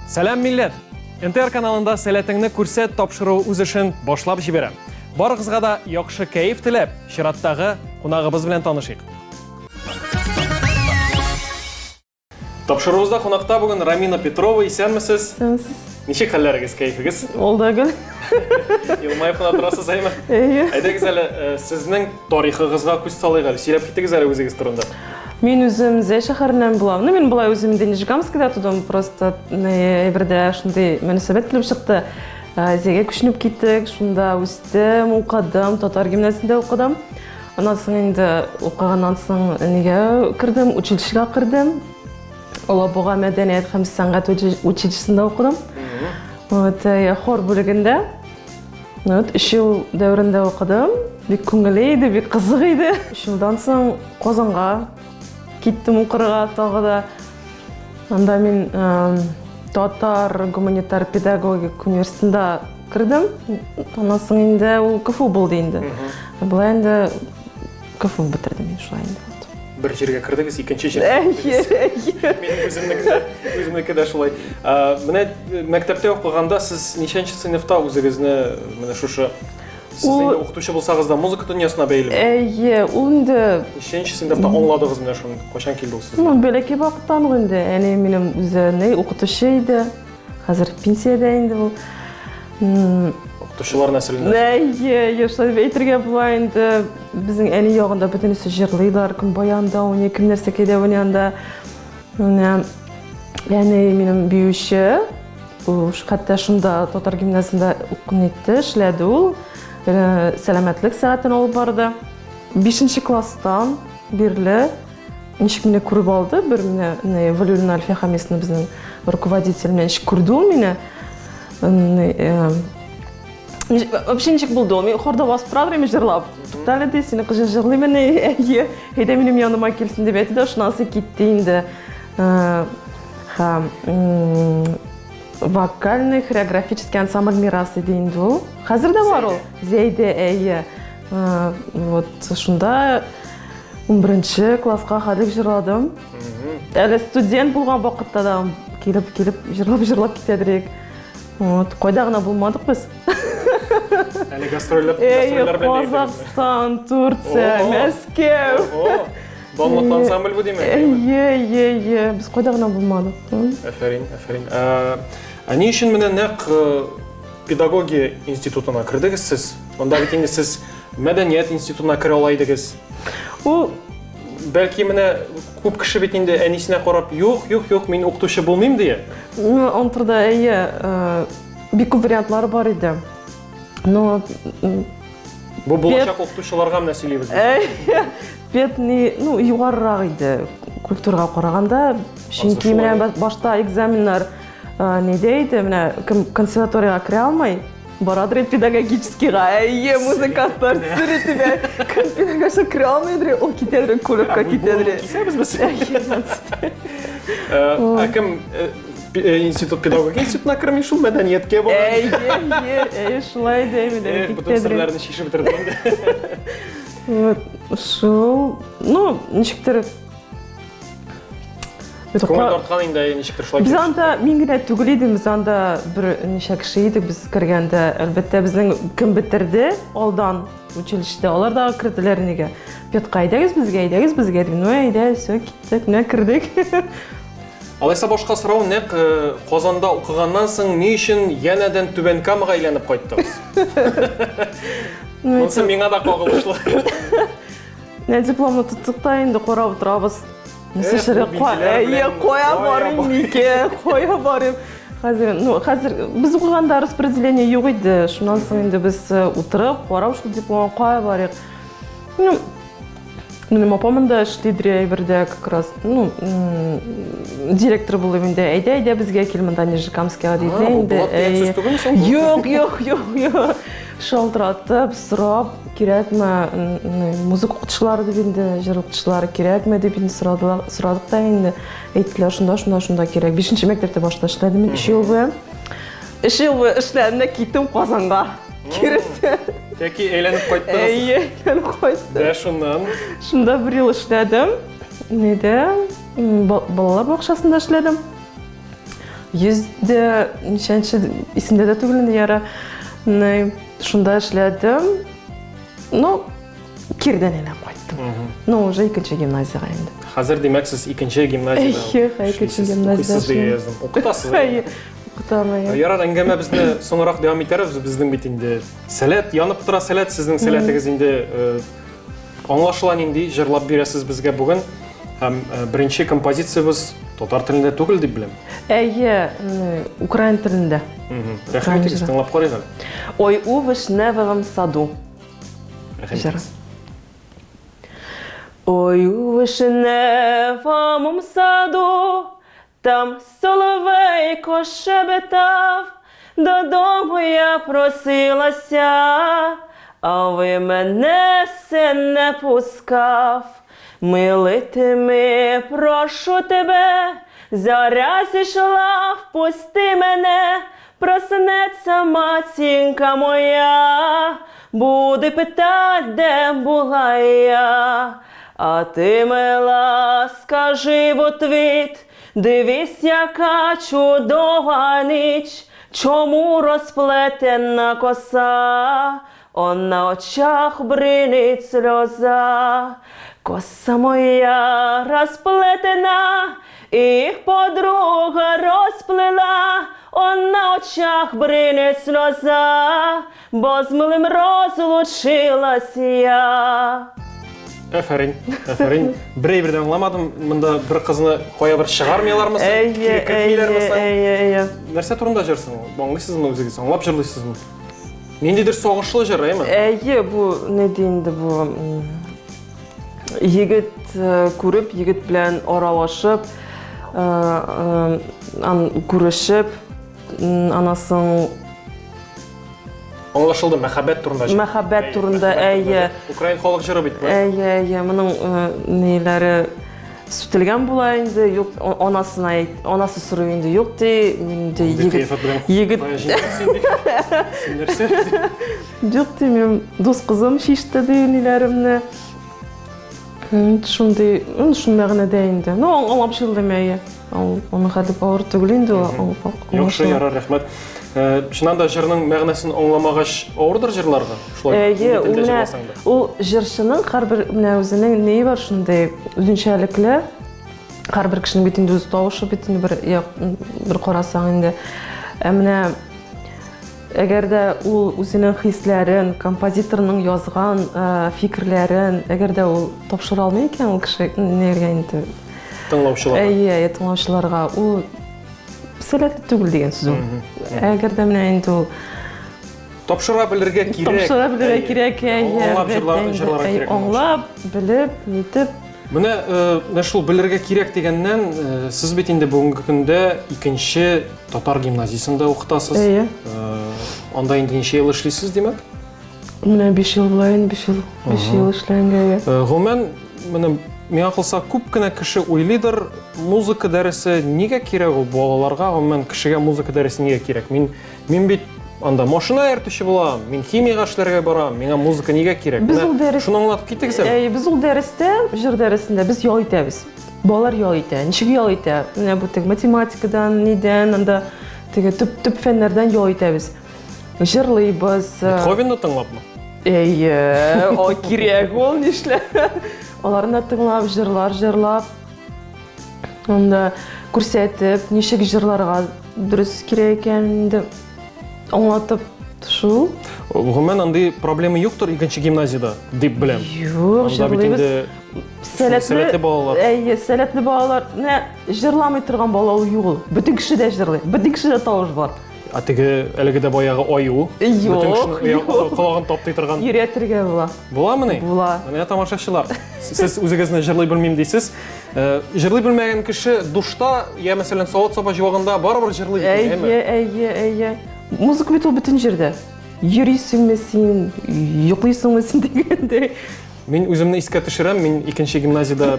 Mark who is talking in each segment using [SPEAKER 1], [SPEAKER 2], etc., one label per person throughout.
[SPEAKER 1] Сәлам, милләт! НТР каналында Сәләтеңне күрсәт тапшыруы үз эшен башлап җибәрә. Барыгызга да яхшы кәеф теләп, чираттагы кунагыбыз белән танышыйк. Тапшыруыбызда кунакта бүген Рамина Петрова. Исәнмесез.
[SPEAKER 2] Исәнмесез.
[SPEAKER 1] Ничек хәлләрегез, кәефегез?
[SPEAKER 2] Ул да гел.
[SPEAKER 1] Елмаеп кына торасыз, әйме?
[SPEAKER 2] Әйе.
[SPEAKER 1] Әйдәгез әле, сезнең тарихыгызга күз салыйк әле. Сөйләп китегез әле үзегез турында.
[SPEAKER 2] Мин үзем Зәй шәһәреннән булам. Ну, мин болай үзем инде Нижегамскида тудым, просто әйбердә шундый мөнәсәбәт килеп чыкты. Зәйгә күченеп киттек, шунда үстем, укыдым, татар гимназиясендә укыдым. Аннан соң инде укыганнан соң нигә кердем, училищега кердем. Алабуга мәдәният һәм сәнгать училищесында укыдым. Вот, хор бүлегендә. Вот, 3 ел дәверендә укыдым. Бик күңелле иде, бик кызык иде. 3 елдан соң Казанга киттем укырга тагы да. Анда мин татар гуманитар педагогик университетында кердем. Аннан соң инде ул КФУ булды инде. Болай инде КФУ бетердем мин шулай инде.
[SPEAKER 1] Бер җиргә кердегез, икенче җиргә.
[SPEAKER 2] Әйе, әйе.
[SPEAKER 1] Минем үземнеке дә, үземнеке дә шулай. Менә мәктәптә укыганда сез ничәнче сыйныфта үзегезне менә шушы Сез инде укытучы булсагыз да музыка дөньясына бәйлеме?
[SPEAKER 2] Әйе, ул инде
[SPEAKER 1] Ничәнче сыйныфта аңладыгыз менә шуны? Кайчан килде ул сезгә?
[SPEAKER 2] Ну, бәләкәй вакыттан ук инде. Әни минем үзе ни укытучы иде. Хәзер пенсиядә инде ул.
[SPEAKER 1] Укытучылар нәселеннән.
[SPEAKER 2] Әйе, әйе, шулай дип әйтергә була инде. Безнең әни ягында бөтенесе җырлыйлар, кем баянда уйный, кем нәрсәкәйдә уйный анда. Менә әни минем биюче. Ул хәтта шунда татар гимназиясендә укын итте, эшләде ул. Сәламәтлек сәгатен алып барды. Бишенче класстан бирле ничек мине күреп алды, бер менә Валюлина Альфия Хамисовна безнең руководитель менә ничек күрде ул мине. Вообще ничек булды ул? Мин хорда басып тора идем җырлап. Туктале ди, сине кызы җырлый менә, әйе, әйдә минем яныма килсен дип әйтте дә, шуннан соң китте инде. Һәм вокальный хореографический ансамбль Мирас иде инде ул. Хәзер дә бар ул. Зәйдә, әйе. Вот шунда 11 класска хәтлек җырладым. Әле студент булган вакытта да килеп-килеп җырлап-җырлап китәдер идек. Вот, кайда гына булмадык без.
[SPEAKER 1] Әле гастрольләр гастрольләр белән
[SPEAKER 2] Казахстан, Турция, Мәскәү.
[SPEAKER 1] Данлыклы ансамбль бу димәк.
[SPEAKER 2] Әйе, әйе, әйе. Без кайда гына булмадык.
[SPEAKER 1] Афәрин, афәрин. Ә ни өчен менә нәкъ педагогия институтына кердегез сез? Монда бит инде сез мәдәният институтына керә ала идегез.
[SPEAKER 2] Ул
[SPEAKER 1] бәлки менә күп кеше бит инде әнисенә карап, юк, юк, юк, мин укытучы булмыйм дия.
[SPEAKER 2] Ну, антырда әйе, бик күп вариантлар бар иде. Но
[SPEAKER 1] Бу булачак укытучыларга менә сөйлибез.
[SPEAKER 2] Педни, ну, югарырак иде культурага караганда. Чөнки менә башта экзаменнар нидә иде, менә кем консерваториягә керә алмый, барадыр педагогическийга. Әйе, музыкантлар сер итеп, кем педагогическийга керә алмыйдыр, ул китәдер, көлепкә китәдер.
[SPEAKER 1] Кисәбез без. Ә кем институт педагогика институтына керми, шул мәдәнияткә бара.
[SPEAKER 2] Әйе, әйе, әйе, шулай да
[SPEAKER 1] мәдәният. Бөтен серләрне чишеп бетердем инде.
[SPEAKER 2] Вот, шул, ну, ничектер
[SPEAKER 1] Күңел тарткан инде, ничектер шулай.
[SPEAKER 2] Без анда мин генә түгел идем, без анда бер ничә кеше идек, без кергәндә, әлбәттә, безнең кем бетерде алдан училищеда, алар да керделәр нигә. Петка, әйдәгез безгә, әйдәгез безгә, дим. Ну, әйдә, все, киттек, менә кердек.
[SPEAKER 1] Алайса башка сорау нәкъ Казанда укыганнан соң ни өчен янәдән Түбән Камага әйләнеп кайттыгыз? Монысы миңа да кагылышлы.
[SPEAKER 2] Менә дипломны тоттык та инде карап утырабыз. Кая барыйм микән, кая барыйм? Хәзер, ну, хәзер без укыганда распределение юк иде. Шуннан соң инде без утырып, карап шул дипломга кая барыйк. Ну, минем апам монда эшли драйвердә как раз, ну, директор булып инде. Әйдә, әйдә безгә кил монда Нижнекамскига диде инде. Юк, юк, юк, юк. Шалтыратып, сорап, кирәкме, музыка укытучылары дип инде, җыр укытучылары кирәкме дип инде сорадылар, сорадык та инде. Әйттеләр, шунда, шунда, шунда кирәк. Бишенче мәктәптә башта эшләдем мин 3 ел буе. Өч ел буе эшләдем дә киттем Казанга. Кире.
[SPEAKER 1] Тәки әйләнеп кайттыгыз.
[SPEAKER 2] Әйе, әйләнеп кайттым.
[SPEAKER 1] Дә шуннан.
[SPEAKER 2] Шунда бер ел эшләдем. Нидә? Балалар бакчасында эшләдем. Йөздә ничәнче исемдә дә түгел инде яра. Шунда эшләдем. Ну, кирдән әйләнеп кайттым. Ну, уже икенче гимназиягә инде.
[SPEAKER 1] Хәзер, димәк, сез икенче гимназиядә.
[SPEAKER 2] Әйе, икенче гимназиядә.
[SPEAKER 1] Укыйсыз дигән яздым. Укытасыз.
[SPEAKER 2] Әйе, укытам, әйе.
[SPEAKER 1] Ярар, әңгәмәбезне соңрак дәвам итәрбез. Безнең бит инде сәләт, янып тора сәләт, сезнең сәләтегез инде э, аңлашыла нинди, җырлап бирәсез безгә бүген. Һәм э, беренче композициябез татар телендә түгел дип беләм.
[SPEAKER 2] Әйе, украин телендә.
[SPEAKER 1] Рәхим итегез, тыңлап карыйк әле.
[SPEAKER 2] Ой, у вишневом саду.
[SPEAKER 1] Рәхим итегез.
[SPEAKER 2] Ой, у вишневом саду, там соловейко шебетав, додому я просилася, а ви мене все не пускав. Милий ти ми, прошу тебе, зоря зійшла, впусти мене, проснеться матінка моя, буде питать, де була я. А ти, мила, скажи в отвіт, дивись, яка чудова ніч, чому розплетена коса, он на очах бринить сльоза. Коса моя розплетена, їх подруга розплела, он на очах бринить сльоза, бо з милим розлучилась я.
[SPEAKER 1] Әфәрин, әфәрин. Бер әйбер дә аңламадым. Монда бер кызны кая бер чыгармыйлармы соң?
[SPEAKER 2] Әйе,
[SPEAKER 1] Кертмиләрме соң?
[SPEAKER 2] әйе, әйе.
[SPEAKER 1] Нәрсә турында җырсың? Аңлыйсызмы үзегез? Аңлап җырлыйсызмы? Ниндидер сагышлы җыр, әйме?
[SPEAKER 2] Әйе, бу ни ди инде бу егет э, күреп, егет белән аралашып, э, э, ан күрешеп, анасын
[SPEAKER 1] Аңлашылды, мәхәббәт турында җыр.
[SPEAKER 2] Мәхәббәт турында, әйе.
[SPEAKER 1] Украин халык җыры бит бу.
[SPEAKER 2] Әйе, әйе, моның ниләре сүтелгән була инде, юк, анасына әйт, анасы сорый инде, юк ди, мин ди,
[SPEAKER 1] егет,
[SPEAKER 2] егет, юк ди, мин дус кызым чиште ди ниләремне. Шундый, шул мәгънәдә инде. Ну, аңлап чыгылдым, әйе. Аны хәтле авыр түгел инде ул.
[SPEAKER 1] Яхшы, ярар, рәхмәт. Чыннан да җырның мәгънәсен аңламагач авырдыр җырларга. Шулай.
[SPEAKER 2] Әйе, ул менә ул җырчының һәрбер менә үзенең ние бар шундый үзенчәлекле. Һәрбер кешенең бит инде үз тавышы бит инде бер як бер карасаң инде. Ә менә әгәр дә ул үзенең хисләрен, композиторның язган фикерләрен, әгәр дә ул тапшыра алмый икән ул кеше нигә инде
[SPEAKER 1] тыңлаучыларга.
[SPEAKER 2] Әйе, әйе, тыңлаучыларга ул сәләтле түгел дигән сүз ул. Әгәр дә менә инде ул
[SPEAKER 1] тапшыра белергә кирәк.
[SPEAKER 2] Тапшыра белергә кирәк, әйе.
[SPEAKER 1] Аңлап җырларга кирәк.
[SPEAKER 2] Аңлап, белеп, нитеп.
[SPEAKER 1] Менә менә шул белергә кирәк дигәннән, сез бит инде бүгенге көндә икенче татар гимназиясендә укытасыз.
[SPEAKER 2] Әйе.
[SPEAKER 1] Анда инде ничә ел эшлисез, димәк?
[SPEAKER 2] Менә 5 ел була инде, 5 ел. 5 ел эшләгәнгә.
[SPEAKER 1] Гомумән, менә миңа калса, күп кенә кеше уйлыйдыр, музыка дәресе нигә кирәк ул балаларга, гомумән кешегә музыка дәресе нигә кирәк? Мин мин бит анда машина йөртүче булам, мин химиягә эшләргә барам, миңа музыка нигә кирәк?
[SPEAKER 2] Без ул дәрес
[SPEAKER 1] Шуны аңлатып китегез әле.
[SPEAKER 2] Әйе, без ул дәрестә, җыр дәресендә без ял итәбез. Балалар ял итә. Ничек ял итә? Менә бу теге математикадан, нидән, анда теге төп төп фәннәрдән ял итәбез. Җырлыйбыз.
[SPEAKER 1] Бетховенны тыңлапмы?
[SPEAKER 2] Әйе, о, кирәк ул, нишләп. Аларны да тыңлап, җырлар җырлап, анда күрсәтеп, ничек җырларга дөрес кирәк икәнен инде аңлатып шул.
[SPEAKER 1] Гомумән, андый проблема юктыр икенче гимназиядә, дип беләм.
[SPEAKER 2] Юк,
[SPEAKER 1] Анда бит
[SPEAKER 2] җырлыйбыз.
[SPEAKER 1] инде
[SPEAKER 2] Сәләтле
[SPEAKER 1] сәләтле балалар.
[SPEAKER 2] Әйе, сәләтле балалар. Менә җырламый торган бала ул юк ул. Бөтен кеше дә җырлый. Бөтен кешедә тавыш бар.
[SPEAKER 1] Ә теге әлеге дә баягы аю.
[SPEAKER 2] Юк,
[SPEAKER 1] Бөтен кешенең
[SPEAKER 2] юк.
[SPEAKER 1] колагын таптый торган.
[SPEAKER 2] Өйрәтергә була.
[SPEAKER 1] Буламыни?
[SPEAKER 2] Була.
[SPEAKER 1] Менә тамашачылар, сез үзегезне җырлый белмим дисез. Җырлый белмәгән кеше душта, я мәсәлән, савыт-саба җуаганда барыбер җырлый бит,
[SPEAKER 2] Әйе,
[SPEAKER 1] әйеме?
[SPEAKER 2] әйе, әйе. Музыка бит ул бөтен җирдә. Йөрисеңме син, йоклыйсыңмы син дигәндәй.
[SPEAKER 1] Мин үземне искә төшерәм, мин икенче гимназиядә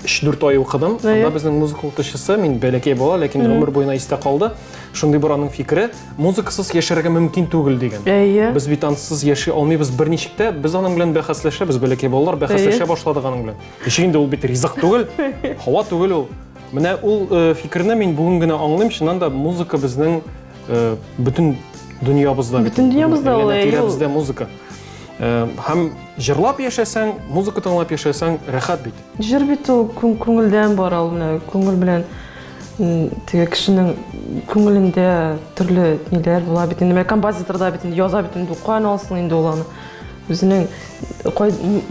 [SPEAKER 1] 3-4 ай укыдым. Анда безнең музыка укытучысы, мин бәләкәй бала, ләкин гомер буена истә калды. Шундый бер аның фикере, музыкасыз яшәргә мөмкин түгел дигән.
[SPEAKER 2] Әйе.
[SPEAKER 1] Без бит ансыз яши алмыйбыз берничек тә. Без аның белән бәхәсләшәбез, бәләкәй балалар бәхәсләшә башладык аның белән. Ничек инде ул бит ризык түгел, һава түгел ул. Менә ул э, фикерне мин бүген генә аңлыйм, чыннан да музыка безнең э, бөтен дөньябызда.
[SPEAKER 2] Бөтен дөньябызда ул,
[SPEAKER 1] Тирәбездә музыка. Э, һәм җырлап яшәсәң, музыка тыңлап яшәсәң, рәхәт бит.
[SPEAKER 2] Җыр бит ул күңелдән бара ул, менә күңел белән теге кешенең күңелендә төрле ниләр була бит инде. Менә композитор да бит инде яза бит инде, каян алсын инде ул аны. Үзенең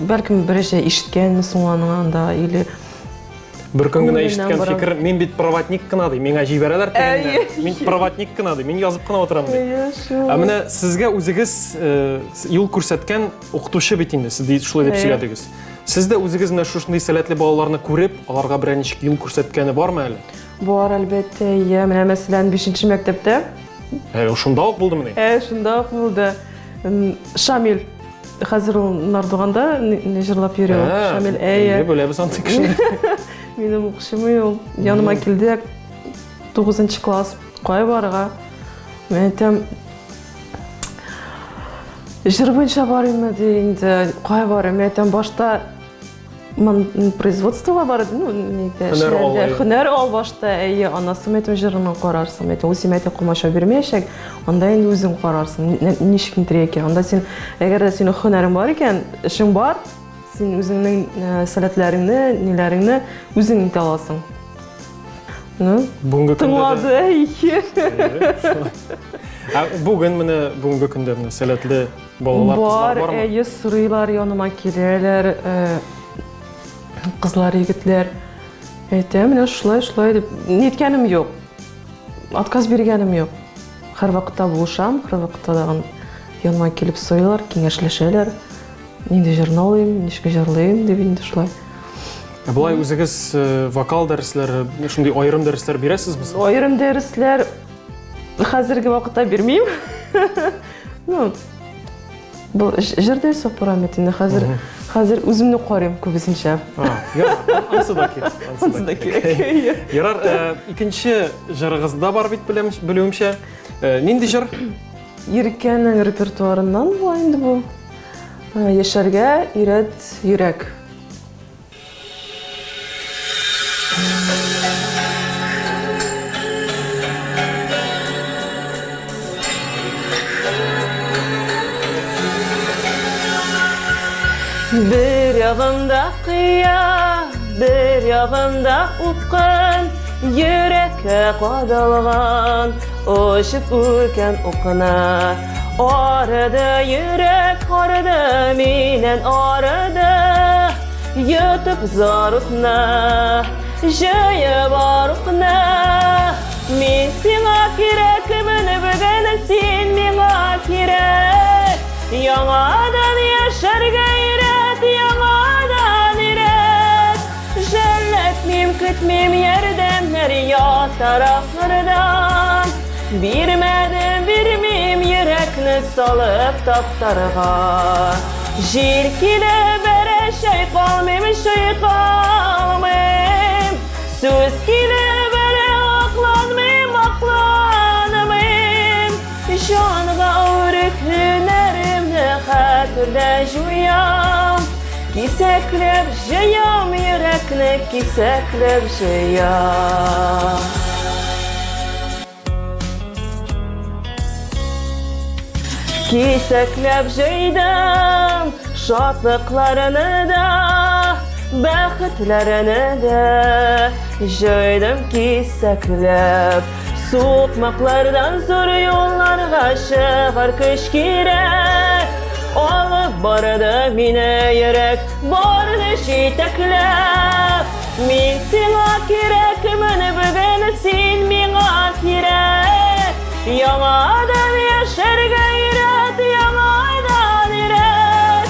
[SPEAKER 2] бәлкем беренче ишеткәнме соң аның анда или
[SPEAKER 1] Бер көн генә ишеткән фикер, мин бит проводник кына ди, миңа җибәрәләр тегеннән. Мин проводник кына ди, мин язып кына утырам ди. Ә менә сезгә үзегез э, юл күрсәткән укытучы бит инде, сез шулай дип сөйләдегез. Сез дә үзегез менә шушындый сәләтле балаларны күреп, аларга берәр ничек юл күрсәткәне бармы әле?
[SPEAKER 2] Бар, әлбәттә, иә. Менә мәсәлән, 5 мәктәптә.
[SPEAKER 1] Ә, шунда ук булдымыни?
[SPEAKER 2] Ә, шунда ук булды. Шамил Хәзер ул Нардуганда җырлап йөри ул.
[SPEAKER 1] Шамил, әйе. Беләбез андый кешене.
[SPEAKER 2] Минем укучым ул. Яныма килде. 9 класс. Кая барырга? Мин әйтәм, җыр буенча барыйммы ди инде. Кая барыйм? Мин әйтәм, башта производствога бар, ну, нидә, эшләрдә, һөнәр ал башта, әйе, аннан соң әйтәм, җырыңны карарсың, әйтәм, ул сиңа әйтә комачау бирмәячәк, анда инде үзең карарсың, ничек нитергә икән. Анда син, әгәр дә синең һөнәрең бар икән, эшең бар, син үзеңнең э, сәләтләреңне, ниләреңне үзең итә аласың. Ну,
[SPEAKER 1] бүгенге көндә
[SPEAKER 2] тыңлады, әйе.
[SPEAKER 1] Ә бүген менә бүгенге көндә менә сәләтле Балалар,
[SPEAKER 2] кызлар бармы? Әйе, сорыйлар, яныма киләләр, э, кызлар, егетләр. Әйтәм, менә шулай, шулай дип. Ниткәнем юк. Отказ биргәнем юк. Һәрвакытта булышам, һәрвакытта тагын яныма килеп сорыйлар, киңәшләшәләр. Нинди җырны алыйм, ничек җырлыйм дип инде шулай.
[SPEAKER 1] Ә болай үзегез э, вокал дәресләре, шундый аерым дәресләр бирәсезме?
[SPEAKER 2] Аерым дәресләр хәзерге вакытта бирмим. Ну, бу җыр дәресе барам бит инде хәзер. Хәзер үземне карыйм күбесенчә.
[SPEAKER 1] Ансы да кирәк.
[SPEAKER 2] Ансы да кирәк.
[SPEAKER 1] Ярар, э, икенче җырыгыз да бар бит белем, белүемчә. Э, нинди җыр?
[SPEAKER 2] Иркәнең репертуарыннан була инде бу. Э, яшәргә өйрәт йөрәк. Бер ягымда кыя, бер ягымда упкын, йөрәккә кадалган, очып үткән укына. Арыды йөрәк, арыды, миннән арыды. Йотып зар утны, җыеп арукны. Мин сиңа кирәкмен бүген, син миңа кирәк. Яңадан яшәргә өйрәт, яңадан өйрәт. Жәлләтмим, көтмим ярдәмнәр ят тарафлардан. Бирмәдем, бирмим йөрәкне салып таптарга. Җил килеп бәрә, чайкалмыйм, чайкалмыйм. Сүз килеп бәрә, акланмыйм, акланмыйм. Җанга авыр һөнәремне хәтердә җуям. Кисәкләп җыям йөрәкне, кисәкләп җыям. Кисәкләп җыйдым шатлыкларны да, бәхетләрне дә җыйдым кисәкләп. Сукмаклардан зур юлларга чыгар көч кирәк. Алып барды мине йөрәк, барды җитәкләп. Мин сиңа кирәкмен бүген, син миңа кирәк. Яңадан яшәргә өйрәт, яңадан өйрәт.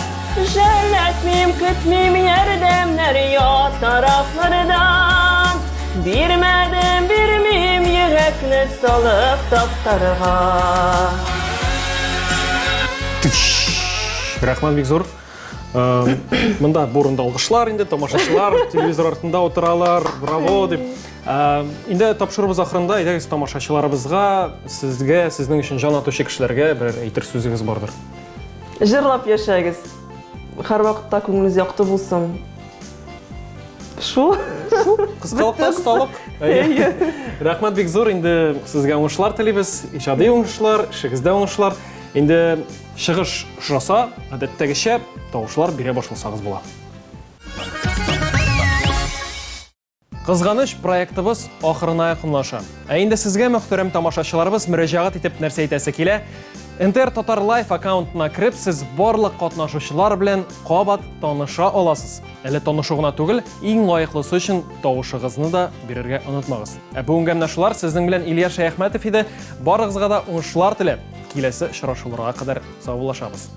[SPEAKER 2] Жәлләтмим, көтмим ярдәмнәр ят тарафлардан. Бирмәдем, бирмим йөрәкне салып таптарга.
[SPEAKER 1] Рәхмәт бик зур. Монда бу урында алкышлар инде, тамашачылар телевизор артында утыралар, браво дип. Инде тапшыруыбыз ахырында әйдәгез тамашачыларыбызга, сезгә, сезнең өчен җан атучы кешеләргә берәр әйтер сүзегез бардыр.
[SPEAKER 2] Җырлап яшәгез. Һәрвакытта күңелегез якты булсын. Шул.
[SPEAKER 1] Шул. Кыскалыкта осталык. Рәхмәт бик зур. Инде сезгә уңышлар телибез. Иҗади уңышлар, эшегездә уңышлар. Инде чыгыш ошаса, гадәттәгечә тавышлар бирә башласагыз була. Кызганыч, проектыбыз ахырына якынлаша. Ә инде сезгә, мөхтәрәм тамашачыларыбыз, мөрәҗәгать итеп нәрсә әйтәсе килә? НТР Татар Лайф аккаунтына кереп, сез барлык катнашучылар белән кабат таныша аласыз. Әле танышу гына түгел, иң лаеклысы өчен тавышыгызны да бирергә онытмагыз. Ә бүгенгә менә шулар. Сезнең белән Илья Шәяхмәтов иде. Барыгызга да уңышлар теләп, киләсе очрашуларга кадәр саубуллашабыз.